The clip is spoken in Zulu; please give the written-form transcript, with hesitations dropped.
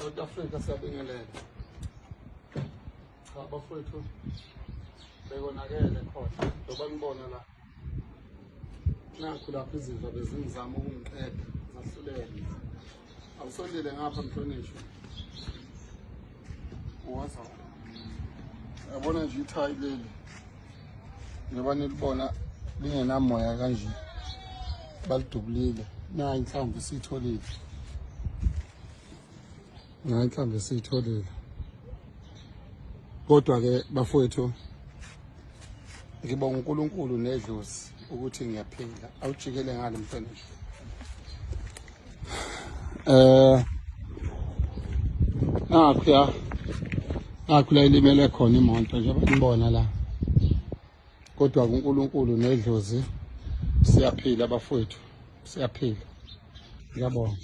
South Africa, siyabingelela. Cha bafowethu, bekonakele khona njengoba ngibona la. Nakhu lapho izinto bezingizama ukungiqeda zahluleka. Awusondele ngapha mhlonishwa. Woza. Yabona nje ithayi leli. Njengoba nilibona lingenamoya kanje. Balidubulile. Nayi inhlamvu esiyitholile. Nayi inhlamvu esiyitholile. Kodwa ke bafowethu, ngibonga uNkulunkulu nedlozi ukuthi ngiyaphila. Awujikele ngale mhlonishwa. Nakhu ya, nakhu la ilimele khona imoto njengoba nibona la. Kodwa kuNkulunkulu nedlozi siyaphila bafowethu, siyaphila. Ngiyabonga.